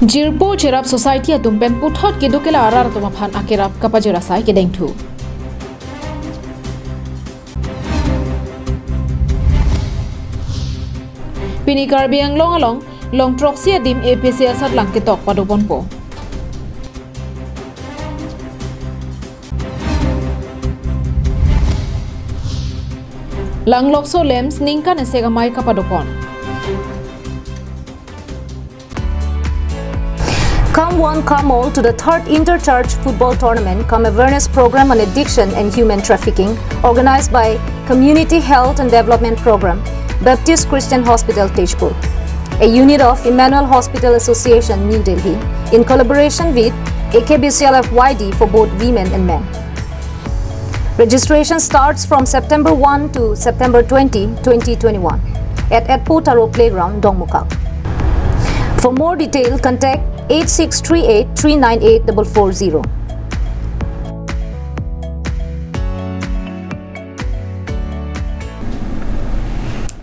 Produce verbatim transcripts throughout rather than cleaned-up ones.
Jirpo Cherap Society atum pen puthot keduk kela arat atum aphan akerap kapajir asai kedengthu. Pini Karbi Anglong along long throksi adim A P S C asatlang ketok padoponpo. Langlokso LAMPS ningkan esek amei kapadopon. Come one, come all to the third Inter-Church Football Tournament cum Awareness Program on Addiction and Human Trafficking, organized by Community Health and Development Program, Baptist Christian Hospital, Tezpur, a unit of Emmanuel Hospital Association, New Delhi, in collaboration with A K B C L F Y D for both women and men. Registration starts from September one to September twenty, twenty twenty-one at Etpo Taro Playground, Dongmukak. For more detail, contact eight six three eight three nine eight double four zero.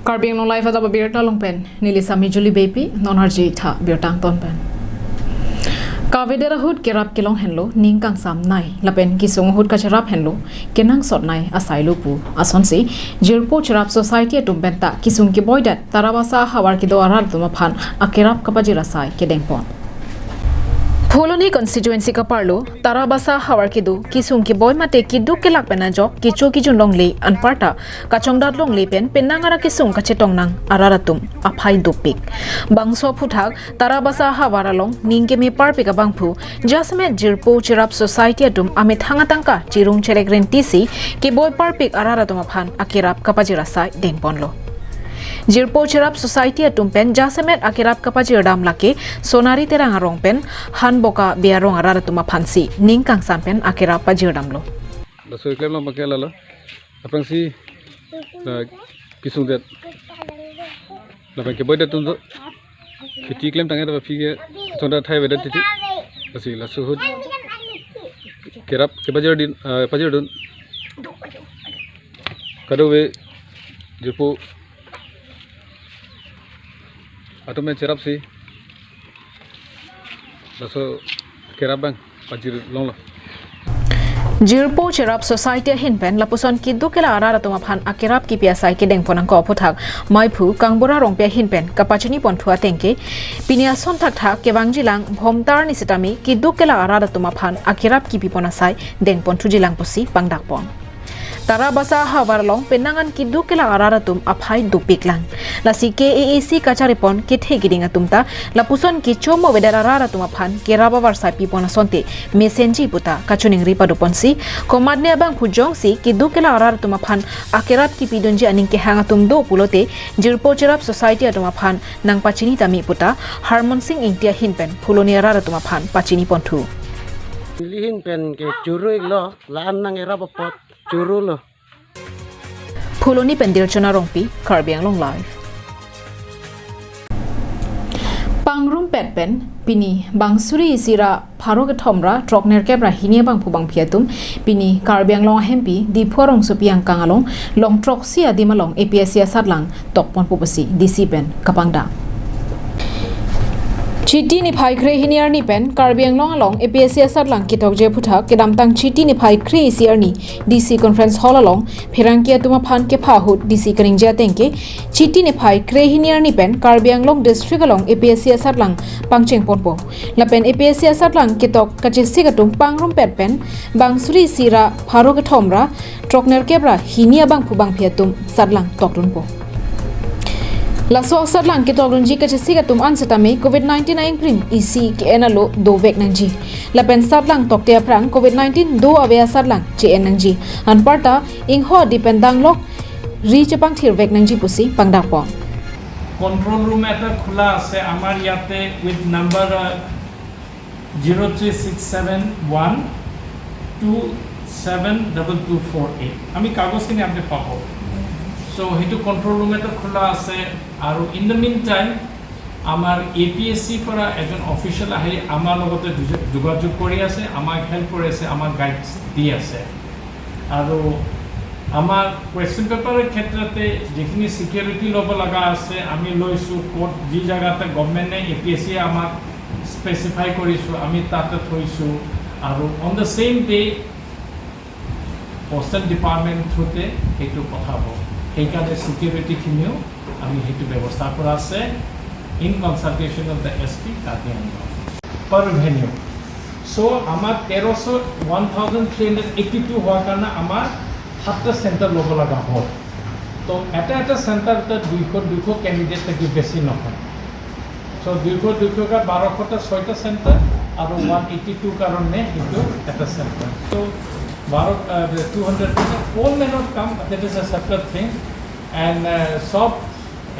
Karbi Anglong Live adap abirta along pen neli Sami Julie Beypi, non arjitha birta angton pen. Kavedet ahut kerap kelong henlo, ning kangsam nai, lapen kesung ahut kacherap henlo, kenangsot nai asai lo pu asonsi Jirpo Cherap Society atum penta kesung keboidet Tarabasa ahavar kedo arat atum aphan akerap kapajir asai kedengpon. Phuloni constituency kaparlo Tarabasa ahavar kedo kesung keboi mate keduk kelak pen ajok kecho kejun longle anparta kachongdat longle pen penang ara kesung kachetong nang arat atum aphai dopik. Bangso aphuthak Tarabasa ahavar along ning keme parpik abangphu jasemet Jirpo Cherap Society atum amethang atangka chirung cherek rentisi keboi parpik arat atum aphan akerap kapajir asai dengponlo. Jirpo Cherap Society atum pen jasemet akerap kapajir dam lake Sonari Terang arong pen Hanboka Bey arong arat atum aphansi ning kangsam pen akerap pajir damlo. Laso keklem long pakelalo. Aphrangsi, uh, kesungdet. Lapen keboidet atum do. Kheti klem tangte aphi ke chongdat thai avedet titi. Lasi laso ahut kerap kepajir din, uh, pajir dun. Kadokave Jirpo atum pen cherapsi laso kerap abang pajir longlo. Jirpo Cherap Society ahin pen lapuson keduk kela arat atum aphan akerap kipi asai kedengpon angko aphuthak maiphu Kangbura Rongpi ahin pen kapachiniponthu atengke, pini ason thakthak kevangjilang Bhomtar ni sitame keduk kela arat atum aphan akerap kipipon asai dengponthujilang pusi pangdakpon. Tarabasa ahavar along penang an keduk kela arat atum aphai dopiklang. Lasi K A A C kacharipon kethe keding atum ta lapuson kecho mo avedet arat atum aphan kerap avarsai pipon asonte mesenji puta kachiningri padoponsi, komatne abangphu jongsi keduk kela arat atum aphan akerap kipidunji aning kehang atum do pulote Jirpo Cherap Society atum aphan nangpachini tame puta Harmon Sing Ingti ahin pen Phuloni arat atum aphan pachiniponthu. Neli ahin pen ke choro-iklo, la-an nangerap apot chorolo. Phuloni pen Dirchona Rongpi, Karbi Anglong Live. Pangrumpet pen pini Bangsuri isi ra pharo kethom ra throknerkep ra hini abangphu bangphi atum pini Karbi Anglong ahempi Diphu arongsopi angkang along long throksi adim along A P S C asatlang tokponpo pusi D C pen kapangdam. Chiti niphai kre-hini arni pen Karbi Anglong along A P S C asatlang ketokji aphuthak kedamtang Chiti niphai kre-isi arni D C Conference Hall along pherangke atum aphan kepha ahut D C kaningje atengke Chiti niphai kre-hini arni pen Karbi Anglong District along A P S C asatlang pangchengponpo. Lapen A P S C asatlang ketok kachesik atum pangrumpet pen Bangsuri isi ra pharo kethom ra throknerkep ra hini abangphu bangphi atum satlang tokdunpo. Laso asatlang ketokdunji kachesik atum an setame Covid nineteen aingprim isi ke-en alo dovek nangji. Lapen satlang tokte aphrang Covid nineteen do ave asatlang che-en nangji. Anparta ingho adi pen danglok ri chepangthirvek nangji pusi pangdakpon. Control room এটা খোলা আছে আমাৰ ইয়াতে with number zero' three six seven one two seven double two four eight. আমি কাগজখিনি আপোনাক পাব। চ' সেইটো কণ্ট্ৰল ৰুম এটা খোলা আছে। আৰু ইন দ্য মিন টাইম আমাৰ এ পি এছ চিৰ পৰা এজন অফিচিয়েল আহি আমাৰ লগতে যোগ- যোগাযোগ কৰি আছে, আমাক হেল্প কৰি আছে, আমাক গাইডছ দি আছে। আৰু আমাৰ কুৱেশ্যন পেপাৰৰ ক্ষেত্ৰতে যিখিনি ছিকিউৰিটি ল'ব লগা আছে আমি লৈছোঁ। ক'ত যি জেগাতে গভৰ্ণমেণ্টে এ পি এছ চিয়ে আমাক স্পেচিফাই কৰিছোঁ, আমি তাতে থৈছোঁ আৰু on the same day postal department through-তে সেইটো পঠাব। সেইকাৰণে ছিকিউৰিটিখিনিও আমি সেইটো ব্যৱস্থা কৰা আছে in consultation of the S P Karbi Anglong। Per venue। চ' আমাৰ তেৰশ, one thousand three hundred eighty two হোৱাৰ কাৰণে আমাৰ সাতটা চেণ্টাৰ ল'ব লগা হ'ল। তো এটা এটা চেণ্টাৰতে দুইশ দুইশ কেণ্ডিডেট থাকি বেছি নহয়। চ' দুইশ দুইশকে বাৰশটা ছয়টা চেণ্টাৰ আৰু ওৱান এইটি টু কাৰণে সেইটো এটা চেণ্টাৰ। চ' বাৰ, two hundred, all manner of কাম, that is a separate thing। And sub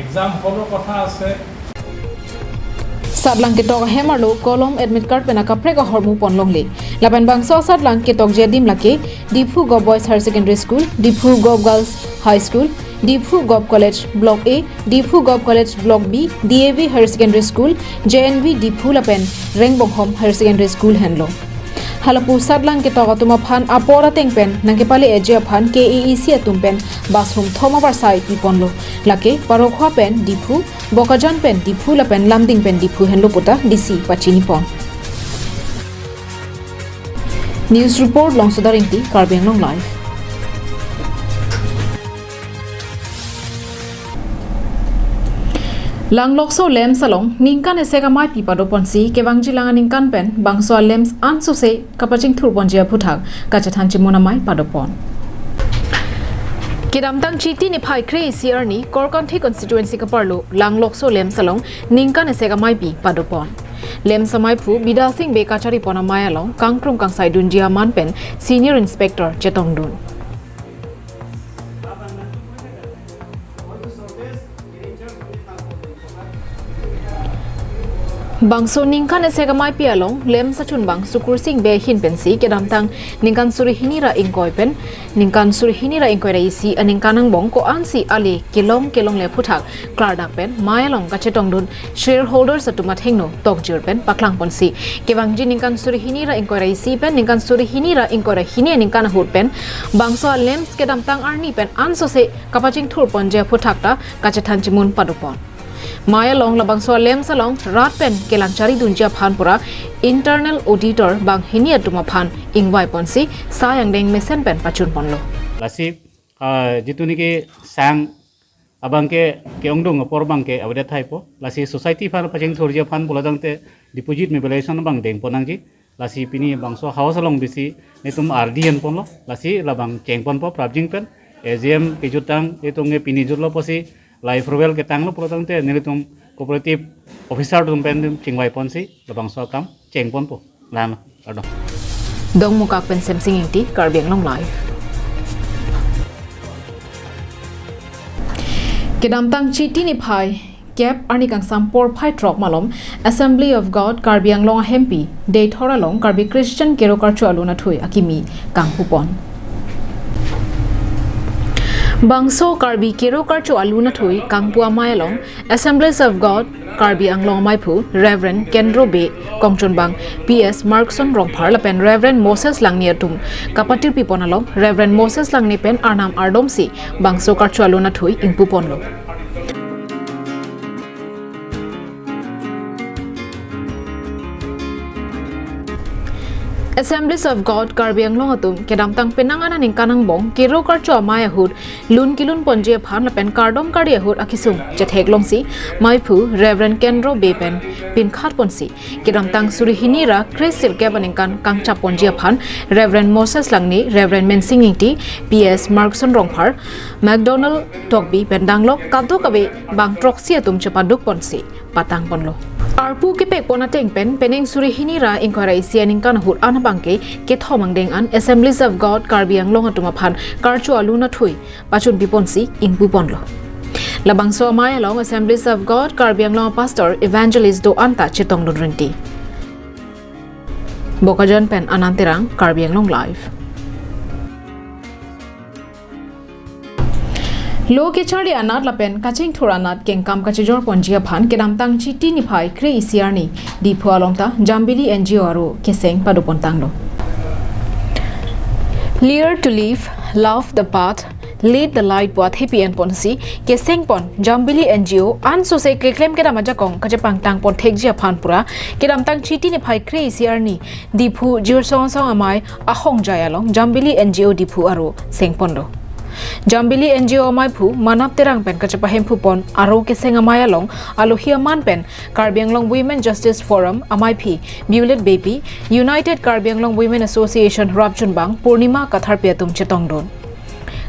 exam হলৰ কথা আছে। Satlang ketok ahem arlo kolom, admit card pen akaprek ahormu pon longle. Lapen bangso satlang ketokji adim lake Diphu Govt Boys Higher Secondary School, Diphu Govt Girls High School, Diphu Govt College Block A, Diphu Govt College Block B, D A V Higher Secondary School, J N V Diphu lapen Rengbonghom Higher Secondary School henlo. Halapu satlang ketok atum aphan apor ateng pen nangkepale-eji aphan K A A C atum pen bus hum thom abarsai piponlo. Lake Parokhowa pen Diphu, Bokajan pen Diphu lapen Lumding pen Diphu henlo puta D C pachinipon. News report, Longsodar Ingti, Karbi Anglong Live. Langlokso LAMPS along ningkan esek amaipi padoponsi kevangjilang aningkan pen bangso a-LAMPS ansose kapachingthurponji aphuthak kachethan chimun amai padopon. Kedamtang Chiti niphai kre-isi arni Korkanthi constituency kaparlo Langlokso LAMPS along ningkan esek amaipi padopon. LAMPS amaiphu Bidya Sing Bey kacharipon amai along kangkrum kangsaidunji aman pen Senior Inspector chetongdun. Bangso ningkan esek amaipi along LAMPS achunbang Sukursing Bey ahin pensi kedamtang ningkan suri hini ra ingkoi pen ningkan suri hini ra ingkoi ra isi aningkan angbong ko-ansi ale kelong kelongle aphuthak klardak pen mai along kachetongdun shareholders atum athengno tokjir pen paklangponsi kevangji ningkan suri hini ra ingkoi ra isi pen ningkan suri hini ra ingkoi ra hini aningkan ahut pen bangso a-LAMPS kedamtang arni pen ansose kapachingthurponji aphuthak ta kachethan chimun padopon. Mai along labangso a-LAMPS along rat pen kelang charidunji aphan pura internal auditor banghini atum aphan ingvaiponsi sai angdeng mesen pen pachunponlo. Lasi, ah, jitu niki sang abangke ke-ongdung apor abangke avedet thaipo. Lasi society aphan pachingthurji aphan pulotangte deposit mobilization abang dengpon nangji. Lasi pini bangso house along bisi netum ardi enponlo. Lasi labang chengponpo prapjin pen. A G M kejutang itum ke pini jutlo pusi life well ketanglo pulotangte nelitum cooperative officer atum pen chingvaiponsi labangso akam chengponpo. Lang, kardom. Dongmukak pen Semsing Ingti, Karbi Anglong Live. Kedamtang Chiti niphai kep arni kangsam porphai throk malom Assembly of God Karbi Anglong ahempi Deithor along Karbi Christian Kero Karcho Alun Athui akimi kangpupon. Bangso Karbi Kero Karcho Alun Athui kangpu amai along Assemblies of God Karbi Anglong amaiphu Reverend Kendro Bey, kongchunbang P S Markson Rongphar lapen Reverend Moses Langne atum kapatirpipon along Reverend Moses Langne pen arnam ardomsi bangso karcho alun athui ingpuponlo. Assemblies of God Karbi Anglong atum kedamtang penang an aningkan angbong Kero Karcho amai ahut lun kelunponji aphan lapen kardom kardi ahut akesung chetheklongsi maiphu Reverend Kendro Bey pen pinkhatponsi kedamtang suri hini ra kre-sirkep aningkan kangchapponji aphan Reverend Moses Langne, Reverend Mensing Ingti, P S Markson Rongphar, McDonald Tokbi pen danglok kadokave bang throksi atum chepadukponsi patangponlo. Arpu kepekpon ateng pen penang suri hini ra ingkoi ra isi aningkan ahut an abangke kethom angdeng an Assemblies of God Karbi Anglong atum aphan karcho alun athui pachunpiponsi ingpuponlo. Labangso amai along Assemblies of God Karbi Anglong Pastor Evangelist do-an ta chetongdun rinti. Bokajan pen Anand Terang, Karbi Anglong Live. Lo kecharli anat lapen kachingthur anat kengkam kachijorponji aphan kedamtang Chiti niphai kre-isi arni Diphu along ta Jambili N G O aro keseng padopontanglo. Learn to live, love the path, Lead the Light pu athepi enponsi kesengpon Jambili N G O ansose keklem kedam ajakong kachepangtang ponthekji aphan pura kedamtang Chiti niphai kre-isi arni Diphu Jirsong Asong Amei ahongjai along Jambili N G O Diphu aro sengponlo. Jambili N G O ameiphu Manap Terang pen kachepahemphu pon aro keseng amei along alohi aman pen Karbi Anglong Women Justice Forum ameiphi Violet Beypi, United Karbi Anglong Women Association rapjunbang Purnima Katharpi atum chetongdun.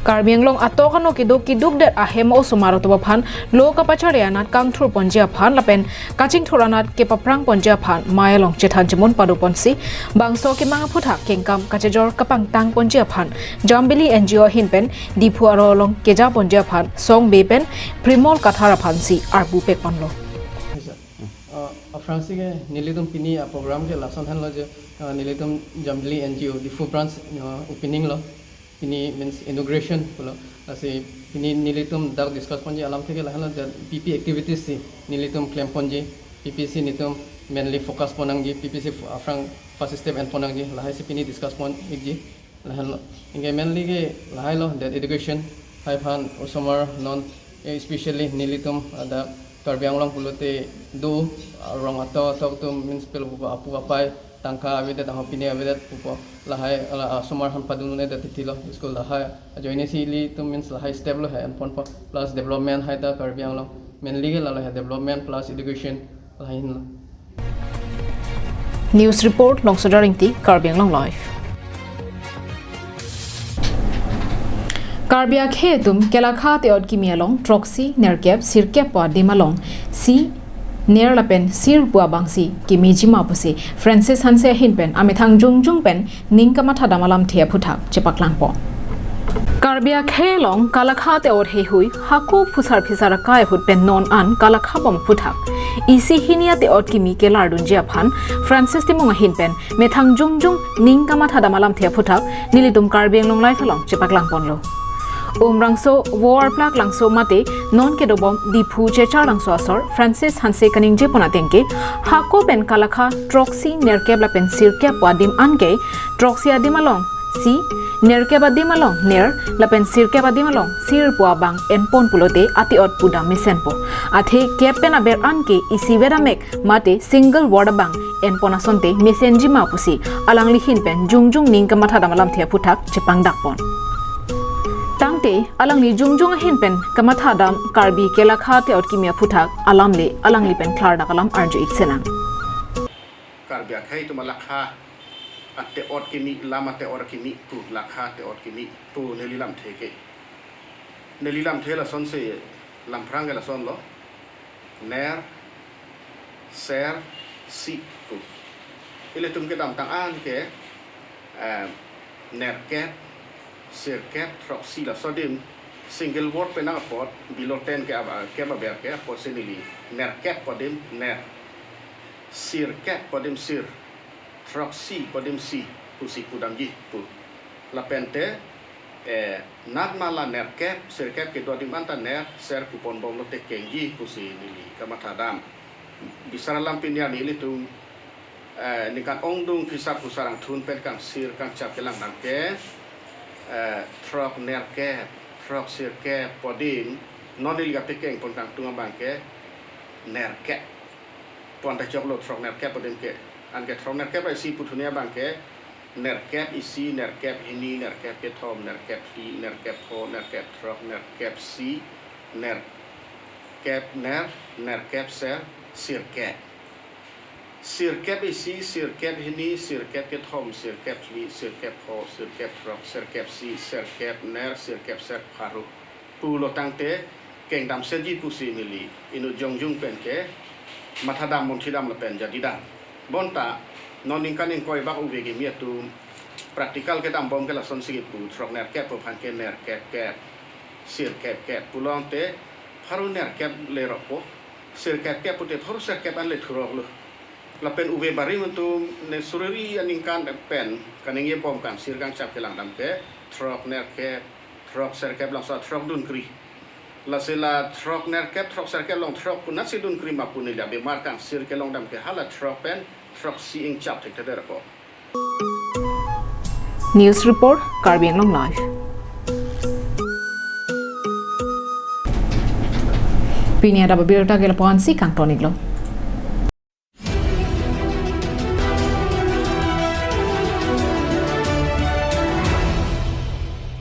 Karbi Anglong atok ano keduk kidukdet ahem osomar atum aphan lo kapachari anat kangthur ponji aphan lapen kachingthur anat kepaprang ponji aphan mei along chethan chemun padoponsi bangso kemang aphuthak kengkam kachejor kapangtang ponji aphan Jambili N G O ahin pen Diphu aro along keja ponji aphan Song Bey pen Primol Kathar aphansi arpu pekponlo. Aphrangsi ke nelitum pini a-program ke lason henlo je, ah, nelitum Jambili N G O Diphu branch, ah, opening lo. Pini means inauguration pulo. Lasi pini nelitum dak discuss ponji alamthe ke lahenlo je P P activities si nelitum klem ponji, P P si nelitum mainly focus pon nangji, P P si f-, aphrang first step en pon nangji, lahai si pini discuss pon ikji. Lahenlo. Anke mainly ke lahailo, that education hai aphan osomar non, eh, especially nelitum ada Karbi Anglong pulote do, ah, rong atok atok atum means pil pupo apu apai tangka avedet, ahok pini avedet pupo, lahai la osomar aphan padun un-edet titilo school, lahai ajoine si ilitum means lahai step lo hai en ponpo, plus development hai ta Karbi Anglong mainly ke lalo hai, development plus education lahai henlo. News report, Longsojar Ingti, Karbi Anglong Live. Karbi akhei atum kelakha te-ot kimi along throksi, nerkep, sirkep pu adim along si ner lapen sir pu abangsi kimiji ma pusi Francis Hanse ahin pen amethang jongjong pen ning kamathadam alamthe aphuthak chepaklangpo. Karbi akhei along kelakha te-ot heihui hako phusar phisar akai ahut pen non an kelakha bom aphuthak isi hini ate-ot kimi kelardunji aphan Francis Timung ahin pen methang jongjong ning kamathadam alamthe aphuthak nelitum Karbi Anglong Live along chepaklang ponlo. Umrangso, Vo Arplak Langso mate non kedobom Diphu Chechar Langso asor Francis Hanse kaningje pon ateng ke hako pen kelakha throksi, nerkep lapen sirkep pu adim an ke throksi adim along si, nerkep adim along ner lapen sirkep adim along sir pu abang en pon pulote ate-ot pudam mesenpo. Athe kep pen aber an ke isi vedamek mate single word abang en pon asonte mesenji ma pusi alangli ahin pen jongjong ning kamathadam alamthe aphuthak chepangdak pon. Tangte alangli jongjong ahin pen kamathadam Karbi kelakha te-ot kimi aphuthak alamle alangli pen klardak alam arju ik senang. Karbi akhei atum kelakha ate-ot kimi, lam ate-ot kimi pu, kelakha ate-ot kimi pu neli lamthe ke. Neli lamthe lasonsi, lam aphrang ke lasonlo. Ner, ser, si pu. Ilitum kedamtang an ke, eh, nerkep, sirkep, throksi laso adim, single word pen nang apot, below ten ke aba, kep aber ke apotsi neli nerkep pu adim ner, sirkep pu adim sir, throksi pu adim si pusi pudamji pu. Lapente, eh, natma la nerkep, sirkep kedo adim anta ner, ser pu ponbomlote kengji pusi neli kamathadam. Bisar alam pini arni ilitum, eh, ningkan ongdung phusar phusar angthun pen kangsir kangchap kelangdam ke, eh, throk nerkep, throk sirkep pu adim, non neli kapekeng pon kangtung abang ke nerkep. Pon ta choklo throk nerkep pu adim ke. Anke throk nerkep ra isi puthuni abang ke nerkep isi, nerkep hini, nerkep kethom, nerkep phli, nerkep pho, nerkep throk, nerkep si, nerkep ner, nerkep ser, sirkep. Sirkep isi, sirkep hini, sirkep kethom, sirkep phli, sirkep pho, sirkep throk, sirkep si, sirkep ner, sirkep ser, pharo. Pulo tangte kengdam serji pusi neli inut jongjong pen ke mathadam, munthidam lapen jadidam. Bonta non ningkan ingkoi bak ove kimi atum practical kedam bom ke lasonsi kipu, throk nerkep pu aphan ke nerkep kep, sirkep kep pulote pharo nerkep le rokpo, sirkep kep pute pharo sirkep an le thuroklo. Lapen ove barim atum ne suriri aningkan pen kaningje bom kangsir kangchap kelangdam ke throk nerkep, throk sirkep, langso throk dunkri. Lasi la throk nerkep, throk sirkep along throk konatsi dunkri ma pu neli abemar kangsir kelongdam ke hala throk pen throksi ingchap thekthedet apot. News report, Karbi Anglong Live. Pini adap abirta ke lapu-ansi kangton-iklo.